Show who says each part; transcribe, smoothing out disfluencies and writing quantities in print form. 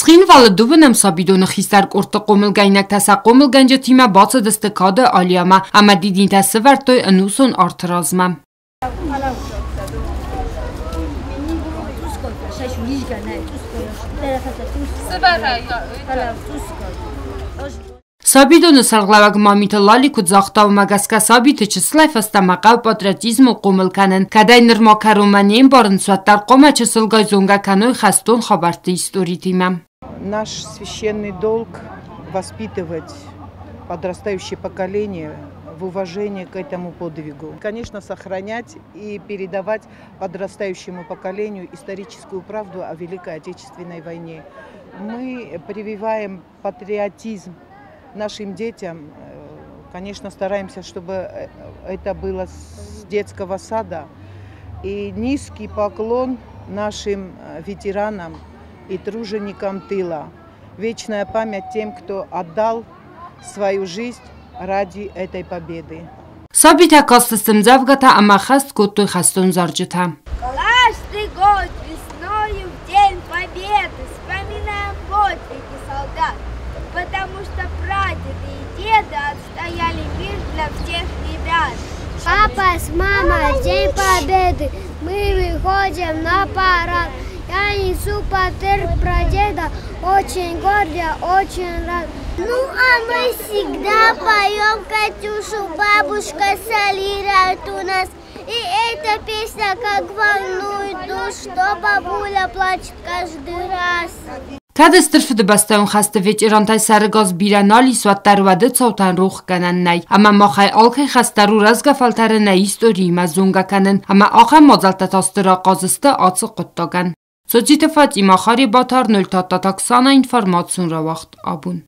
Speaker 1: Цхинвалы дыууынӕм сабидоны хистӕр къордты хъомылгӕнинӕгтӕ сӕ хъомылгӕнджытимӕ бацыдысты Кады аллеямӕ ӕмӕ дидинтӕ сывӕрдтой ӕнусон арты размӕ. Сабидоны сӕргълӕууӕг Мамиты Лали куыд загъта, уымӕ гӕсгӕ сабиты чысылӕй фӕстӕмӕ хъӕуы патриотизмыл хъомыл кӕнын, кӕдӕй нырма кӕронмӕ не мбарынц, уӕддӕр хъуамӕ чысылгай зонгӕ кӕной хӕстон хабӕртты историтимӕ.
Speaker 2: Наш священный долг воспитывать подрастающее поколение в уважении к этому подвигу. Конечно, сохранять и передавать подрастающему поколению историческую правду о Великой Отечественной войне. Мы прививаем патриотизм нашим детям. Конечно, стараемся, чтобы это было с детского сада. И низкий поклон нашим ветеранам и труженикам тыла. Вечная память тем, кто отдал свою жизнь ради этой победы.
Speaker 1: Сабитӕ кастысты ӕмдзӕвгӕтӕ ӕмӕ хӕст кодтой хӕстон зарджытӕ.
Speaker 3: Каждый год весною в День Победы вспоминаем подвиги солдат, потому что прадеды и деды отстояли мир для всех ребят.
Speaker 4: Папа с мамой, День Победы, мы выходим на парад. Я несу портфель прадеда, очень горд я, очень рад.
Speaker 5: Ну, а мы всегда поем «Катюшу», бабушка солирует у нас. И эта песня как волнует душу, что бабуля плачет каждый раз.
Speaker 1: Кӕд Стыр Фыдыбӕстӕйон хӕсты ветерантӕй сӕрыгас бирӕ нал ис, уӕддӕр уӕды цаутӕн рохгӕнӕн нӕй. Ӕмӕ махӕй алкӕй хӕс дӕр у рӕзгӕ фӕлтӕры нӕ историимӕ зонгӕ кӕнын ӕмӕ ахӕм мадзӕлттӕ та стыр ахъаз сты ацы хъуыддагӕн. Цоциты Фатимӕ, Харебаты Арнольд, Тадтаты Оксана, информацион рауагъд абон.